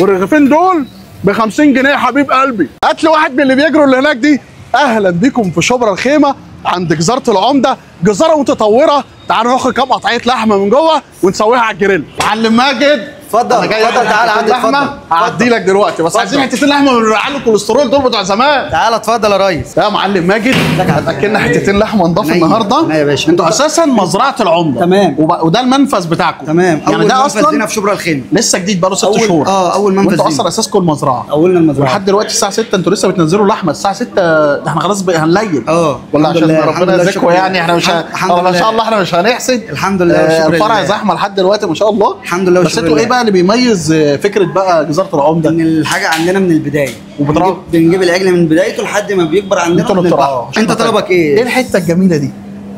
والرغيفين دول ب 50 جنيه يا حبيب قلبي. هات لي واحد من اللي بيجروا اللي هناك دي. اهلا بيكم في شبرا الخيمة عند جزاره العمدة، جزاره متطورة. تعالوا ناخد كام قطعية لحمه من جوه ونسويها على الجريل. معلم ماجد اتفضل اتفضل، تعالى عندي لحمه هعدي لك دلوقتي، بس عايزين حتتين لحمه من اللي علوا الكوليسترول دول بتوع زمان. تعالى اتفضل يا ريس. يا معلم ماجد هتاكلنا حتتين لحمه نضاف النهارده يا باشا. انتوا اساسا مزرعة العمدة، تمام، وده المنفذ بتاعكم، تمام. يعني ده اصلا في شبرا الخيمة لسه جديد بقاله 6 شهور. اول منفذ. انتوا اصلا اساسكم المزرعة، اولنا المزرعة لحد دلوقتي الساعة 6 انتوا لسه بتنزلوا لحمه الساعة 6؟ ده احنا خلاص هنليل. ولا عشان ربنا يرزقكم يعني، احنا مش ما شاء الله احنا مش هنحسد، الحمد لله. الفرع زحمة لحد دلوقتي ما شاء الله، الحمد لله. بس انتوا ايه بقى اللي بيميز فكرة بقى جزاره العمدة؟ ان الحاجة عندنا من البداية، بنجيب العجل من بدايته لحد ما بيكبر عندنا. انت طلبك ايه؟ ايه الحتة الجميلة دي؟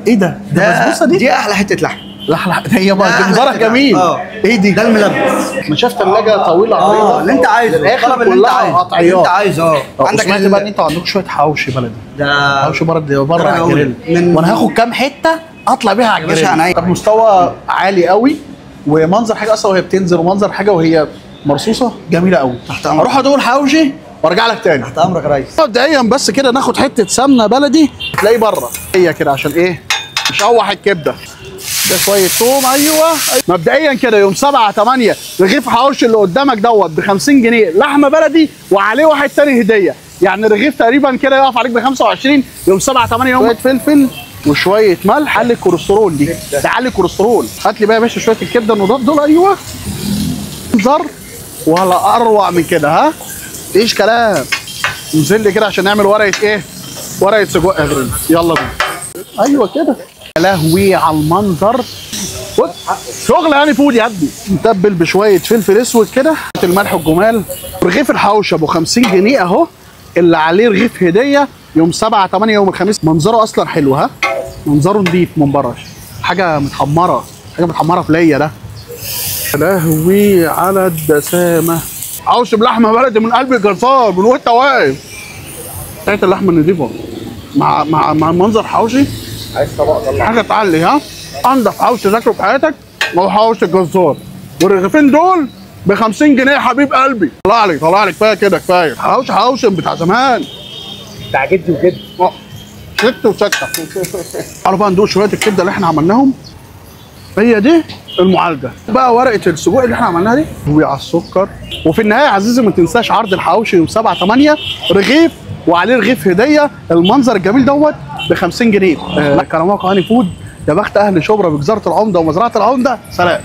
ايه ده؟ ده بسبوسه دي؟ دي احلى حتة لحم. لحم هي بقى منظرها جميل. ايه دي؟ ده الملبس. ما شاف ثلاجه طويلة عريضة اللي انت عايزه، الطلب اللي انت عايزه، اللي انت عايزه. عندك سمعت بقى ان انتوا عندكم شوية حواوشي بلدي؟ ده حواوشي بلدي بره على الجريل، وانا هاخد كام حتة اطلع بيها على الجريل. طب مستوى عالي قوي، ومنظر حاجة اصلا وهي بتنزل، ومنظر حاجة وهي مرصوصه جميلة قوي. تحت امرك. اروح ادوق الحواوشي وارجع لك تاني. تحت امرك يا ريس. مبدئيا بس كده ناخد حتة سمنه بلدي تلاقي بره هي كده، عشان ايه؟ نشوح الكبده. ده شوية توم. ايوه مبدئيا كده يوم 7/8 رغيف حواوشي اللي قدامك دوت ب 50 جنيه لحمه بلدي، وعليه واحد تاني هديه، يعني الرغيف تقريبا كده يقف عليك ب 25 يوم 7/8. يوم شوية فلفل وشوية ملح. علي الكوليسترول دي، ده علي الكوليسترول. هات لي بقى يا باشا شوية الكبده النضاف دول. ايوه منظر ولا اروع من كده. ها ايش كلام. ننزل لي كده عشان نعمل ورقة ايه؟ ورقة سجق يا غريب. يلا بينا. ايوه كده. يا لهوي على المنظر، شغل يعني فود يا ابني. نتبل بشوية فلفل اسود كده، الملح والجمال. رغيف الحوشه ابو 50 جنيه اهو، اللي عليه رغيف هديه يوم 7/8 يوم الخميس. منظره اصلا حلو، ها منظره نضيف من بره، حاجة متحمره، حاجة متحمره في ليا ده. يا لهوي على الدسامه. حوش بلحمه بلدي من قلب الجزار من وانت واقف. بتاعت اللحمة النضيفه مع مع منظر حوشي، عايز طبق طلع حاجة تعلي. ها انضف حوشي تاكله في حياتك هو حوش الجزار، والرغيفين دول ب 50 جنيه يا حبيب قلبي. طلع لي طلع لي كفاية كده، كفاية. حوش حوش بتاع زمان، بتاع جدي وجدي. ست وستة. تعالوا بقى ندوق شوية الكبده اللي احنا عملناهم. هي دي المعالجة بقى، ورقة السجق اللي احنا عملناها دي وعلى السكر. وفي النهاية يا عزيزي ما تنساش عرض الحواوشي يوم 7/8، رغيف وعليه رغيف هديه. المنظر الجميل دوت ب 50 جنيه. كرماكو هاني فود، يا بخت اهل شبرا بجزاره العمدة ومزرعه العمدة. سلام.